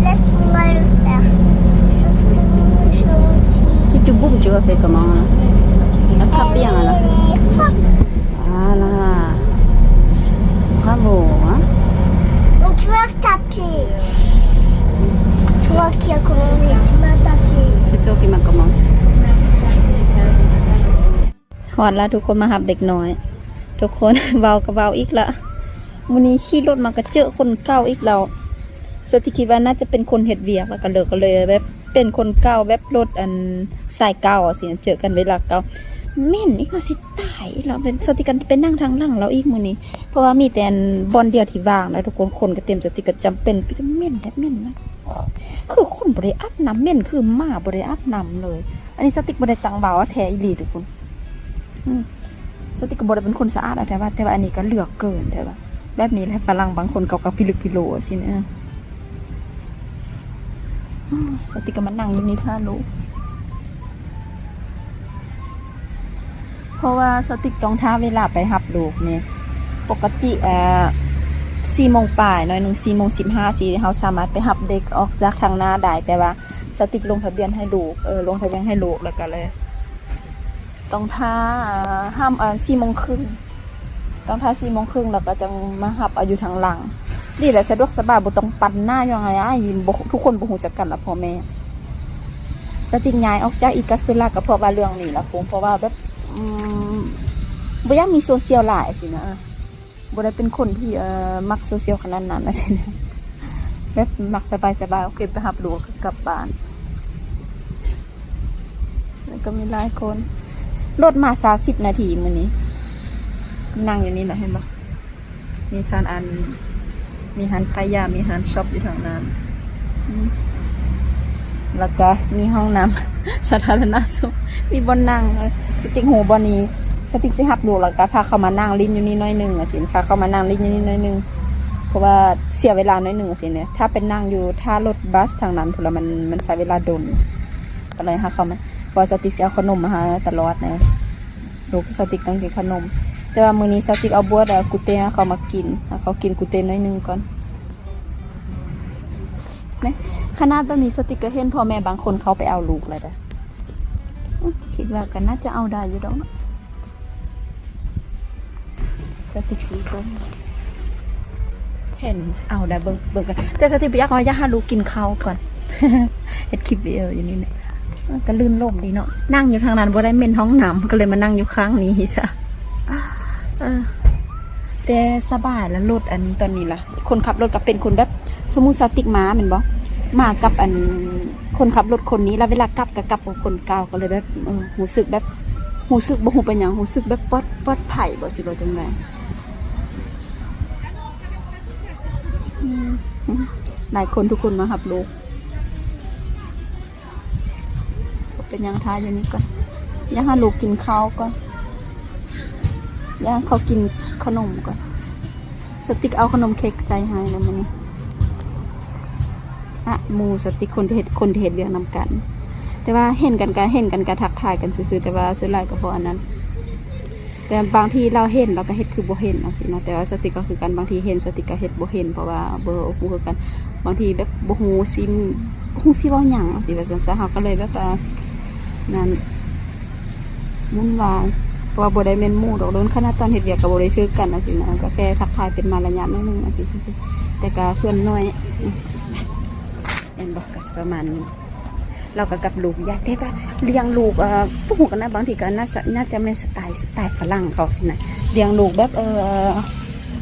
Laisse-moi le faire. Parce que je suis... Si tu bouges, tu vas faire comment, là ? Attrape bien, là. Voilà. Bravo, hein ? Donc tu vas taper. Toi qui as commencé, tu m'as tapé. C'est toi qui m'as commencé. ຮອດລະທຸກຄົນ ມາຮັບເດັກນ້ອຍ ທຸກຄົນ ເວົ້າກໍເວົ້າອີກລະ ມື້ນີ້ຂີ່ລົດມາກໍເຈີຄົນເກົ່າອີກແລ້ວ. ສະຕິກຄິດວ່າໜ້າຈະເປັນຄົນເຮັດວຽກ ແລ້ວກໍເລີກ ກໍເລີຍແບບເປັນຄົນເກົ່າ ແບບລົດອັນສາຍເກົ່າຊີ້ນະ ເຈີກັນເວລາເກົ່າ. ເໝັນອີກແລ້ວ ຊິຕາຍອີກແລ້ວ. ເປັນສະຕິກກັນໄປນັ່ງທາງຫຼັງລາວອີກມື້ນີ້ ເພາະວ່າມີແຕ່ອັນບ່ອນດຽວທີ່ວ່າງນະທຸກຄົນ ຄົນກໍເຕັມ. ສະຕິກກໍຈຳເປັນ ເປັນເໝັນແທ້ ເໝັນນະ ຄືຄົນບໍ່ໄດ້ອາບນ້ຳ ເໝັນຄືໝາບໍ່ໄດ້ອາບນ້ຳເລີຍ. ອັນນີ້ສະຕິກບໍ່ໄດ້ຕັ້ງເວົ້າ ແທ້ອີ່ຫຼີທຸກຄົນ. ອືມ ສະຕິກກໍບໍ່ໄດ້ເປັນຄົນສະອາດເອົາແທ້ວ່າ ແຕ່ວ່າອັນນີ້ກໍເຫຼືອເກີນແທ້ວ່າ. ແບບນີ້ແຫຼະ ຝຣັ່ງບາງຄົນເຂົາກໍພິລຶກພິໂລຊີ້ນະ. ສະຕິກກໍມານັ່ງຢູ່ນີ້ຖ້າລູກ ເພາະວ່າສະຕິກຕ້ອງຖ້າເວລາໄປຮັບລູກນີ້ ປົກກະຕິ ເອີ ສີ່ໂມງປາຍ ໜ້ອຍໜຶ່ງ ສີ່ໂມງສິບຫ້າ ຊີ້ ເຮົາສາມາດໄປຮັບເດັກອອກຈາກທາງໜ້າໄດ້ ແຕ່ວ່າ ສະຕິກລົງທະບຽນໃຫ້ລູກ ເອີ ລົງທະບຽນໃຫ້ລູກ ແລ້ວກໍເລີຍຕ້ອງຖ້າ ຫ້າມ ເອີ ສີ່ໂມງຄຶ່ງ ຕ້ອງຖ້າສີ່ໂມງຄຶ່ງ ແລ້ວກໍຈັ່ງມາຮັບເອົາຢູ່ທາງຫຼັງ. ດີແຫຼະ ສະດວກສະບາຍ ບໍ່ຕ້ອງປັ່ນໜ້າຫຍັງຫຼາຍ ບໍ່ ທຸກຄົນບໍ່ຮູ້ຈັກກັນລະພໍ່ແມ່. ສະຕິກຍ້າຍອອກຈາກອີກາສໂຕລາ ກໍເພາະວ່າເລື່ອງນີ້ລະ ເພາະວ່າແບບ ອືມ ບໍ່ຢາກມີໂຊຊຽວຫຼາຍຊີ້ນະ. ບໍ່ໄດ້ເປັນຄົນທີ່ ເອີ ມັກໂຊຊຽວຂະໜາດນັ້ນນະຊີ້ນະ ແບບມັກສະບາຍໆ ໂອເຄ ໄປຮັບລູກກັບບ້ານ ແລ້ວກໍມີຫຼາຍຄົນ. ລົດມາຊາວສິບນາທີມື້ນີ້ ນັ່ງຢູ່ນີ້ແຫຼະ ເຫັນບໍ່? ມີທາງອັນ ມີຮ້ານຂາຍຢາ ມີຮ້ານຊັອບຢູ່ທາງນັ້ນ. ອືມ ແລ້ວກະມີຫ້ອງນ້ຳສາທາລະນະສຸກ ມີບ່ອນນັ່ງ. ສະຕິກຮູ້ບ່ອນນີ້ ສະຕິກຊິຮັບລູກ ແລ້ວກະພາເຂົາມານັ່ງຫຼິ້ນຢູ່ນີ້ໜ້ອຍໜຶ່ງຈັ່ງຊີ້ ພາເຂົາມານັ່ງຫຼິ້ນຢູ່ນີ້ໜ້ອຍໜຶ່ງ ເພາະວ່າເສຍເວລາໜ້ອຍໜຶ່ງຈັ່ງຊີ້ນະ. ຖ້າໄປນັ່ງຢູ່ຖ້າລົດບັສທາງນັ້ນພຸ້ນລະ ມັນ ມັນໃຊ້ເວລາດົນ ກໍເລີຍຫາເຂົາມາ ເພາະວ່າສະຕິກຊິເອົາຂະໜົມມາໃຫ້ຕະຫຼອດນະ. ລູກສະຕິກຕ້ອງກິນຂະໜົມ ແຕ່ວ່າມື້ນີ້ສະຕິກເອົາບວດ ເອົາກູເຕໃຫ້ເຂົາມາກິນ ໃຫ້ເຂົາກິນກູເຕໜ້ອຍໜຶ່ງກ່ອນ. ແມ່ນ ຂະໜາດແບບນີ້ສະຕິກກໍເຫັນພໍ່ແມ່ບາງຄົນເຂົ້າໄປເອົາລູກແລ້ວເດ້. ອືມ ຄິດວ່າກໍໜ້າຈະເອົາໄດ້ຢູ່ດອກເນາະ ສະຕິກສີ່ຄົນ ເຫັນເອົາໄດ້ ເບິ່ງ ເບິ່ງກັນ. ແຕ່ສະຕິກບໍ່ຢາກເອົາ ຢາກໃຫ້ລູກກິນເຂົ້າກ່ອນ ເຮັດຄລິບວິດີໂອຢູ່ນີ້ແຫຼະ. ເອີ ກໍລື່ນລົມດີເນາະ ນັ່ງຢູ່ທາງນັ້ນບໍ່ໄດ້ ເໝັນຫ້ອງນ້ຳ ກໍເລີຍມານັ່ງຢູ່ຂ້າງນີ້ຊະ. ເອີ ແຕ່ສະບາຍລະ ລົດອັນຕອນນີ້ລະ ຄົນຂັບລົດກໍເປັນຄົນແບບ ສົມມຸດສະຕິກມາແມ່ນບໍ່ ມາກັບອັນຄົນຂັບລົດຄົນນີ້ ລະເວລາກັບກໍກັບກັບຄົນເກົ່າ ກໍເລີຍແບບ ເອີ ຮູ້ສຶກແບບ ຮູ້ສຶກບໍ່ຮູ້ເປັນຫຍັງ ຮູ້ສຶກແບບປອດ ປອດໄພບໍ ຊິເວົ້າຈັ່ງໃດ. ອືມ ຫຼາຍຄົນ ທຸກຄົນມາຮັບລູກ. ເປັນຫຍັງ ຖ້າຢູ່ນີ້ກ່ອນ ຢາກໃຫ້ລູກກິນເຂົ້າກ່ອນ ຢາກໃຫ້ເຂົາກິນຂະໜົມກ່ອນ. ສະຕິກເອົາຂະໜົມເຄັກໃສ່ໃຫ້ແລ້ວມື້ນີ້ ອະ ໝູ່ສະຕິກ ຄົນທີ່ເຮັດ ຄົນທີ່ເຮັດວຽກນຳກັນ ແຕ່ວ່າເຫັນກັນກະ ເຫັນກັນກະທັກທາຍກັນຊື່ໆ ແຕ່ວ່າສ່ວນຫຼາຍກໍເພາະອັນນັ້ນ. ແຕ່ບາງທີລາວເຫັນ ລາວກໍເຮັດຄືບໍ່ເຫັນຈັ່ງຊີ້ນະ. ແຕ່ວ່າສະຕິກກໍຄືກັນ ບາງທີເຫັນ ສະຕິກກໍເຮັດບໍ່ເຫັນ ເພາະວ່າບໍ່ຮູ້ຄືກັນ. ບາງທີແບບບໍ່ຮູ້ຊິ ບໍ່ຮູ້ຊິເວົ້າຫຍັງຈັ່ງຊີ້ ວ່າຊັ້ນຊະ. ເຮົາກໍເລີຍແບບວ່ານັ້ນ ວຸ້ນວາຍ ເພາະວ່າບໍ່ໄດ້ແມ່ນໝູ່ດອກ. ໂດນຂະໜາດຕອນເຮັດວຽກກໍບໍ່ໄດ້ຖືກກັນຈັ່ງຊີ້ນະ ກໍແຄ່ທັກທາຍເປັນມາລະຍາດໜ້ອຍໜຶ່ງຈັ່ງຊີ້ຊື່ໆ ແຕ່ກໍສ່ວນໜ້ອຍ. ແມ່ນບໍ່ ກໍຊິປະມານນີ້ ລາວກໍກັບລູກຢາກ ແຕ່ວ່າລ້ຽງລູກ ເອີ ບໍ່ຮູ້ກັນນະ ບາງທີກໍໜ້າຈະ ໜ້າຈະແມ່ນສະໄຕ ສະໄຕຝຣັ່ງເຂົາຊີ້ນະ ລ້ຽງລູກແບບ ເອີ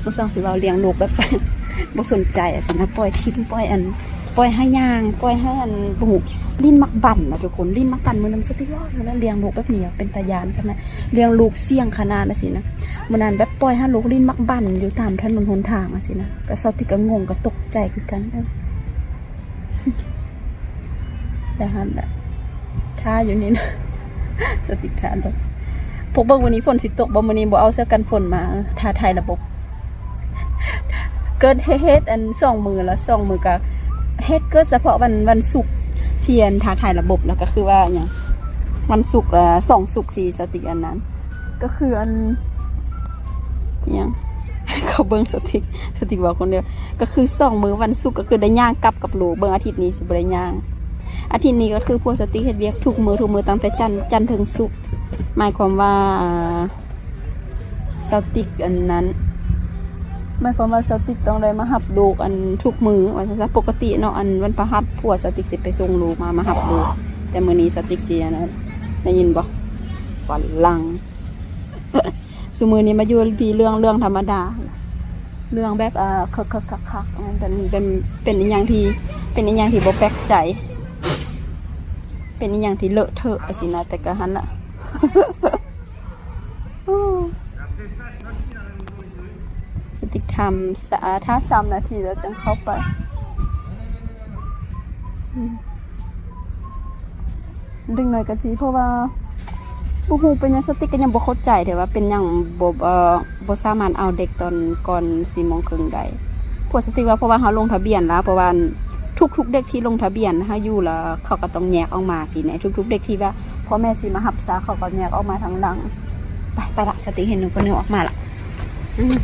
ບໍ່ຊ່າງຊິເວົ້າ ລ້ຽງລູກແບບ ບໍ່ສົນໃຈຈັ່ງຊີ້ນະ ປ່ອຍຖິ້ມ ປ່ອຍອັນ ປ່ອຍໃຫ້ຍ່າງ ປ່ອຍໃຫ້ອັນ ບໍ່ຮູ້ ຫຼິ້ນໝາກບັ້ນນະທຸກຄົນ ຫຼິ້ນໝາກບັ້ນ. ມື້ນັ້ນສະຕິເວົ້າແລ້ວ ລ້ຽງລູກແບບນີ້ເປັນຕາຢ້ານຂະໜາດ ລ້ຽງລູກສ່ຽງຂະໜາດຈັ່ງຊີ້ນະ. ມື້ນັ້ນແບບປ່ອຍໃຫ້ລູກຫຼິ້ນໝາກບັ້ນຢູ່ຕາມຖະໜົນຫົນທາງຈັ່ງຊີ້ນະ ກໍສະຕິກໍງົງ ກໍຕົກໃຈຄືກັນ ເອີ. ແຕ່ຫັ້ນແຫຼະ ຖ້າຢູ່ນີ້ນະ ສະຕິກຖ້າລົດ. ພວກເບິ່ງມື້ນີ້ຝົນຊິຕົກບໍ່? ມື້ນີ້ບໍ່ເອົາເສື້ອກັນຝົນມາ ເອີ ຖ້າຖ່າຍລະບົບ. ເກີດເຮັດ ເຮັດອັນສອງມື້ລະ ສອງມື້ກະເຮັດ ເກີດສະເພາະວັນ ວັນສຸກ ທີ່ອັນຖ້າຖ່າຍລະບົບ ລະກະຄືວ່າຫຍັງ ວັນສຸກ ລະສອງສຸກທີ່ສະຕິກອັນນັ້ນ ກໍຄືອັນ ຫຍັງ ເຂ ເຂົາເບິ່ງສະຕິກ ສະຕິກເວົ້າຄົນດຽວ ກໍຄືສອງມື້ວັນສຸກ ກໍຄືໄດ້ຍ່າງກັບກັບລູກ. ເບິ່ງອາທິດນີ້ຊິບໍ່ໄດ້ຍ່າງ. ອາທິດນີ້ກໍຄືພວກສະຕິກເຮັດວຽກທຸກມື້ ທຸກມື້ ຕັ້ງແຕ່ຈັນ ຈັນເຖິງສຸກ. ໝາຍຄວາມວ່າ ອ່າ ສະຕິກອັນນັ້ນ ໝາຍຄວາມວ່າສະຕິກຕ້ອງໄດ້ມາຮັບລູກອັນທຸກມື້ວ່າຊັ້ນຊະ. ປົກກະຕິເນາະ ອັນວັນພະຫັດ ຜົວສະຕິກຊິໄປສົ່ງລູກມາ ມາຮັບລູກ. ແຕ່ມື້ນີ້ສະຕິກຊິອັນນັ້ນ ໄດ້ຍິນບໍ່? ຝຣັ່ງ. ຊຸມື້ນີ້ມາຢູ່ພີ້ເລື່ອງ ເລື່ອງທຳມະດາ ເລື່ອງແບບ ເອີ ຄັກໆໆໆ ເປັນ ເປັນ ເປັນອີ່ຫຍັງທີ່ ເປັນອີ່ຫຍັງທີ່ບໍ່ແປກໃຈ ເປັນອີ່ຫຍັງທີ່ເລາະເທາະ ຈັ່ງຊີ້ນະ. ແຕ່ກໍຫັ້ນລະ ສະຕິກທຳ ຖ້າສາມນາທີແລ້ວຈັ່ງເຂົ້າໄປ. ອືມ ເດັກນ້ອຍກະຊິ ເພາະວ່າບໍ່ຮູ້ເປັນຫຍັງ ສະຕິກກໍຍັງບໍ່ເຂົ້າໃຈເດ້ວ່າເປັນຫຍັງບໍ່ ເອີ ບໍ່ສາມາດເອົາເດັກຕອນກ່ອນສີ່ໂມງເຄິ່ງໄດ້. ພວກສະຕິກວ່າ ເພາະວ່າເຮົາລົງທະບຽນລະ ເພາະວ່າທຸກໆເດັກທີ່ລົງທະບຽນເຮົາຢູ່ລະ ເຂົາກໍຕ້ອງແຍກອອກມາຊີ້ນະ. ທຸກໆເດັກທີ່ວ່າພໍ່ແມ່ຊິມາຮັບຊະ ເຂົາກໍແຍກອອກມາທາງຫຼັງ. ໄປ ໄປລະ ສະຕິກເຫັນໜູຄົນໜຶ່ງອອກມາລະ. ອືມ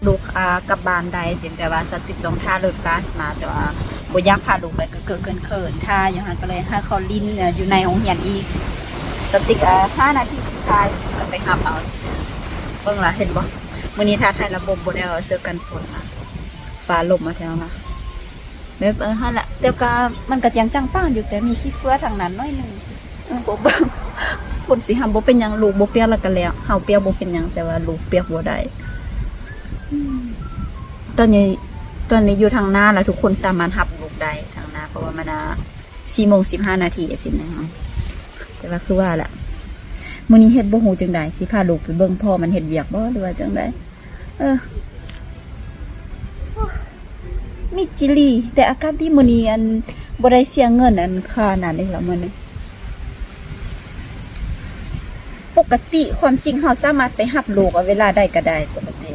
ລູກ ອ່າ ກັບບ້ານໄດ້ ແຕ່ວ່າສະຕິກຕ້ອງຖ້າລົດບັສມາ ແຕ່ວ່າບໍ່ຢາກພາລູກໄປ ເກີນໆ ຖ້າຢູ່ຫັ້ນ ກໍເລີຍໃຫ້ເຂົາຫຼິ້ນ ເອີ ຢູ່ໃນໂຮງຮຽນອີກ. ສະຕິກ ອ່າ ຫ້ານາທີສຸດທ້າຍກໍໄປຮັບເອົາ. ເບິ່ງລະ ເຫັນບໍ່? ມື້ນີ້ຖ້າໄທລະບົບບໍ່ໄດ້ເອົາເສື້ອກັນຝົນນະ ຟ້າລົມມາແຖວນະ. ແບບ ເອີ ຫັ້ນລະ ແຕ່ກໍ ມັນກໍຈຽງຈັງປານຢູ່ ແຕ່ມີຂີ້ເຟືອທາງນັ້ນໜ້ອຍໜຶ່ງ. ເອີ ບໍ່ເບິ່ງ ຝົນຊິຫ້ຳບໍ່ເປັນຫຍັງ ລູກບໍ່ປຽກລະກໍແລ້ວ. ເຮົາປຽກບໍ່ເປັນຫຍັງ ແຕ່ວ່າລູກປຽກບໍ່ໄດ້. ອືມ ຕອນນີ້ ຕອນນີ້ຢູ່ທາງໜ້າລະ ທຸກຄົນສາມາດຮັບລູກໄດ້ທາງໜ້າ ເພາະວ່າມັນ ອ່າ ສີ່ໂມງສິບຫ້ານາທີ ຈັ່ງຊີ້ນະ. ແຕ່ວ່າຄືວ່າລະ ມື້ນີ້ເຮັດບໍ່ຮູ້ຈັ່ງໃດ ຊິພາລູກໄປເບິ່ງພໍ່ມັນເຮັດວຽກບໍ່ ຫຼືວ່າຈັ່ງໃດ? ເອີ ມິດຈິລີ ແຕ່ອາກາດດີມື້ນີ້ ອັນ ບໍ່ໄດ້ເສຍເງິນ ອັນ ຄ່ານັ້ນເອງລະມື້ນີ້. ປົກກະຕິ ຄວາມຈິງເຮົາສາມາດໄປຮັບລູກເວລາໃດກໍໄດ້ ປົກກະຕິ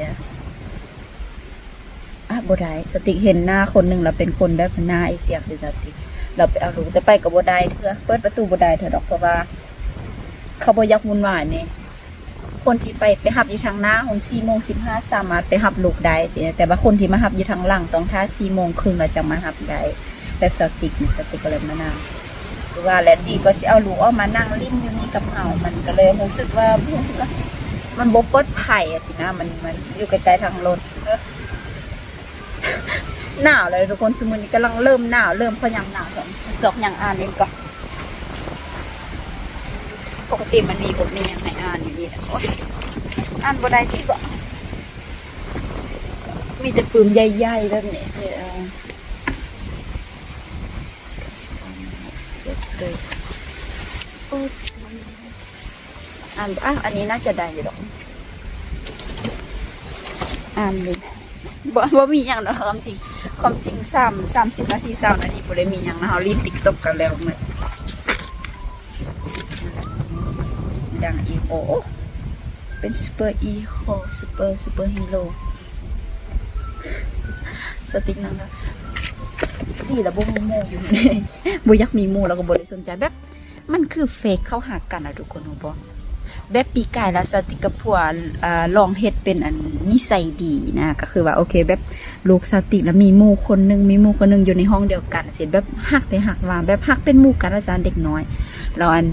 ອາ ບໍ່ໄດ້. ສະຕິກເຫັນນ້າຄົນໜຶ່ງລະ ເປັນຄົນແບບໜ້າເອເຊຍ ຄືສະຕິກ ລາວໄປເອົາລູກ ແຕ່ໄປກໍບໍ່ໄດ້ເທື່ອ ເປີດປະຕູບໍ່ໄດ້ເທື່ອດອກ ເພາະວ່າເຂົາບໍ່ຢາກວຸ່ນວາຍແດ່. ຄົນທີ່ໄປ ໄປຮັບຢູ່ທາງໜ້າ ຫົງສີ່ໂມງສິບຫ້າ ສາມາດໄປຮັບລູກໄດ້ຊີ້ນະ ແຕ່ວ່າຄົນທີ່ມາຮັບຢູ່ທາງຫຼັງ ຕ້ອງຖ້າສີ່ໂມງເຄິ່ງແລ້ວຈັ່ງມາຮັບໄດ້. ແບບສະຕິກນີ້ ສະຕິກກໍເລີຍມານຳ ຄືວ່າແຫຼະ ດີກວ່າຊິເອົາລູກອອກມານັ່ງຫຼິ້ນຢູ່ນີ້ກັບເຮົາ ມັນກໍເລີຍຮູ້ສຶກວ່າ ມັນບໍ່ປອດໄພ ຊີ້ນະ ມັນ ມັນຢູ່ໃກ້ໆທາງລົດ. ໜາວແລ້ວທຸກຄົນ ຊຸມື້ນີ້ກຳລັງເລີ່ມໜາວ ເລີ່ມພະຍາຍາມໜາວ ຊອກຫຍັງອ່ານເອງກ່ອນ. ປົກກະຕິມັນມີບົດ ມີຫຍັງໃຫ້ອ່ານຢູ່ນີ້ແຫຼະ. ໂອ້ຍ ອ່ານບໍ່ໄດ້ຕິເບາະ ມີແຕ່ປຶ້ມໃຫຍ່ໆແບບນີ້. ເອີ ອ່ານ ອ່າ ອັນນີ້ໜ້າຈະໄດ້ຢູ່ດອກ ອ່ານເລີຍ. ບໍ່ ບໍ່ມີຫຍັງດອກ ຄວາມຈິງ ຄວາມຈິງສາມ ສາມສິບນາທີ ຊາວນາທີ ບໍ່ໄດ້ມີຫຍັງນະ ເຮົາຫຼິ້ນຕິກຕັອກກັນແລ້ວໝົດ. ດັງອີໂຄ ເປັນຊຸບເປີອີໂຄ ຊຸບເປີ ຊຸບເປີຮີໂຣ ສະຕິກນັ່ງ ດີລະບໍ່ມີໝູ່ຢູ່ ບໍ່ຢາກມີໝູ່ ແລ້ວກໍບໍ່ໄດ້ສົນໃຈ ແບບ ມັນຄືເຟກເຂົ້າຫາກັນນະທຸກຄົນ ຮູ້ບໍ່? ແບບປີກາຍລະສະຕິກກັບຜົວ ອ່າ ລອງເຮັດເປັນອັນນິໄສດີນະ ກໍຄືວ່າ ໂອເຄ ແບບລູກສະຕິກລະມີໝູ່ຄົນໜຶ່ງ ມີໝູ່ຄົນໜຶ່ງຢູ່ໃນຫ້ອງດຽວກັນ ຊິແບບຮັກແທ້ຮັກວ່າ ແບບຮັກເປັນໝູ່ກັນວ່າຊັ້ນ ເດັກນ້ອຍ. ແລ້ວອັນ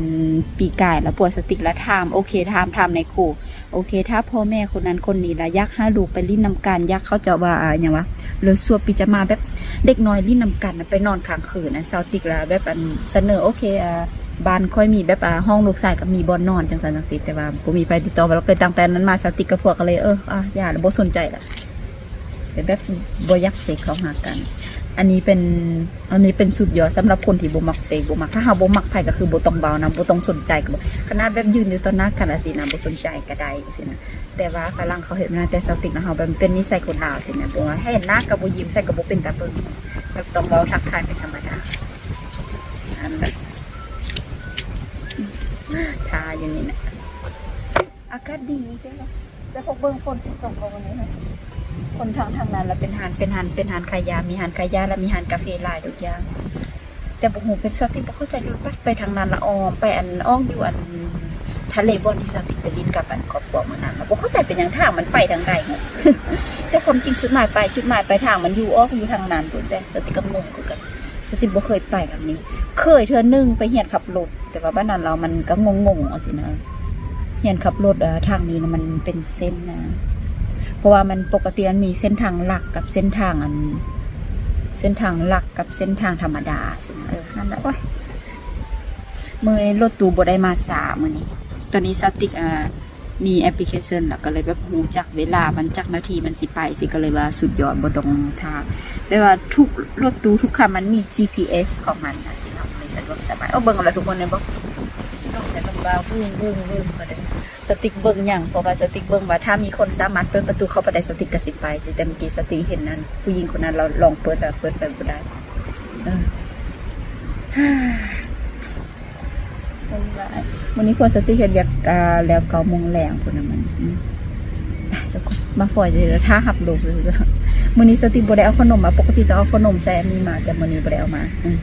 ປີກາຍລະຜົວສະຕິກລະຖາມ ໂອເຄ ຖາມ ຖາມນາຍຄູ ໂອເຄ ຖ້າພໍ່ແມ່ຄົນນັ້ນຄົນນີ້ລະຢາກໃຫ້ລູກໄປຫຼິ້ນນຳກັນ ຢາກເຂົາເຈົ້າວ່າ ອ່າ ຫຍັງວະ ເລີສວບປິຈາມາ ແບບເດັກນ້ອຍຫຼິ້ນນຳກັນ ໄປນອນຄ້າງຄືນ ສາວຕິກລະແບບ ອັນ ສະເໜີ ໂອເຄ ອ່າ ບ້ານຂ້ອຍມີແບບ ອ່າ ຫ້ອງລູກຊາຍກໍມີບ່ອນນອນ ຈັ່ງຊັ້ນຈັ່ງຊີ້ ແຕ່ວ່າບໍ່ມີໃຜຕິດຕໍ່ ແລ້ວກໍຕັ້ງແຕ່ນັ້ນມາ ສາວຕິກກັບຜົວກໍເລີຍ ເອີ ອ່າ ຢ່າລະ ບໍ່ສົນໃຈລະ ແບບບໍ່ຢາກເຟກເຂົ້າຫາກັນ. ອັນນີ້ເປັນ ອັນນີ້ເປັນສຸດຍອດສຳລັບຄົນທີ່ບໍ່ມັກເຟກ ບໍ່ມັກ ຖ້າເຮົາບໍ່ມັກໃຜກໍຄືບໍ່ຕ້ອງເວົ້ານຳ ບໍ່ຕ້ອງສົນໃຈກໍບໍ່ ຂະໜາດແບບຢືນຢູ່ຕໍ່ໜ້າກັນຈັ່ງຊີ້ນະ ບໍ່ສົນໃຈກໍໄດ້ຈັ່ງຊີ້ນະ. ແຕ່ວ່າຝຣັ່ງເຂົາເຮັດມາແຕ່ສາວຕິກນະ ເຮົາແບບເປັນນິໄສຄົນລາວຊີ້ນະ ບໍ່ວ່າເຫັນໜ້າກໍບໍ່ຍິ້ມໃສ່ ກໍບໍ່ເປັນຕາເບິ່ງ ແບບຕ້ອງເວົ້າທັກທາຍເປັນທຳມະດາ. ອັນແບບ ຖ້າຢູ່ນີ້ນະ ອາກາດດີເດ້ ແຕ່ພວກເບິ່ງຝົນຊິຕົກບໍ່ມື້ນີ້ນະ. ຄົນທາງ ທາງນັ້ນລະເປັນຮ້ານ ເປັນຮ້ານ ເປັນຮ້ານຂາຍຢາ ມີຮ້ານຂາຍຢາ ລະມີຮ້ານກາເຟ ຫຼາຍທຸກຢ່າງ. ແຕ່ບໍ່ຮູ້ ເປັນສ່ວນທີ່ບໍ່ເຂົ້າໃຈລົດບັສໄປທາງນັ້ນລະ ອ້ອມໄປ ອັນ ອອກຢູ່ ອັນ ທະເລບ່ອນທີ່ສາວຕິກໄປຫຼິ້ນກັບອັນຄອບຄົວມື້ນັ້ນ ບໍ່ເຂົ້າໃຈເປັນຫຍັງທາງມັນໄປທາງໃດເນາະ ແຕ່ຄວາມຈິງຈຸດໝາຍປາຍ ຈຸດໝາຍປາຍທາງມັນຢູ່ອອກຢູ່ທາງນັ້ນພຸ້ນ ແຕ່ສາວຕິກກໍງົງຄືກັນ ສາວຕິກບໍ່ເຄີຍໄປທາງນີ້ ເຄີຍເທື່ອໜຶ່ງໄປຮຽນຂັບລົດ ແຕ່ວ່າບາດນັ້ນແລ້ວມັນກໍງົງໆ ເອົາຊີ້ນະ ຮຽນຂັບລົດ ເອີ ທາງນີ້ນະມັນເປັນເສັ້ນນະ ເພາະວ່າມັນປົກກະຕິມັນມີເສັ້ນທາງຫຼັກກັບເສັ້ນທາງອັນ ເສັ້ນທາງຫຼັກກັບເສັ້ນທາງທຳມະດາຊີ້ນະ ເອີ ນັ້ນແຫຼະ ໂອ້ຍ ມື້ນີ້ລົດຕູ້ບໍ່ໄດ້ມາຊ້າມື້ນີ້ ຕອນນີ້ສາວຕິກ ເອີ ມີແອັບພລິເຄຊັນ ແລ້ວກໍເລີຍແບບຮູ້ຈັກເວລາມັນຈັກນາທີມັນຊິໄປຊີ້ ກໍເລີຍວ່າສຸດຍອດ ບໍ່ຕ້ອງຖ້າ ແບບວ່າທຸກລົດຕູ້ທຸກຄັນມັນມີຈີພີເອັສຂອງມັນນະຊີ້ເນາະ ເລີຍສະດວກສະບາຍ ເອົາເບິ່ງເອົາລະທຸກຄົນ ເຫັນບໍ່ ລົງແຕ່ລົດວ່າວືງໆໆ ກໍໄດ້ ສາວຕິກເບິ່ງຫຍັງ ເພາະວ່າສາວຕິກເບິ່ງວ່າຖ້າມີຄົນສາມາດເປີດປະຕູເຂົ້າໄປໄດ້ ສາວຕິກກໍຊິໄປຊີ້ ແຕ່ເມື່ອກີ້ສາວຕິກເຫັນອັນຜູ້ຍິງຄົນນັ້ນລາວລອງເປີດ ແຕ່ເປີດໄປບໍ່ໄດ້ ເອີ ມື້ນີ້ພວກສາວຕິກເຮັດວຽກ ອ່າ ແລ້ວເກົ້າໂມງແລງພຸ້ນນະ ມັນ ອືມ ມາຟອຍ ຖ້າຮັບລູກ ມື້ນີ້ສາວຕິກບໍ່ໄດ້ເອົາຂະໜົມມາ ປົກກະຕິຕ້ອງເອົາຂະໜົມໃສ່ອັນນີ້ມາ ແຕ່ມື້ນີ້ບໍ່ໄດ້ເອົາມາ ອືມ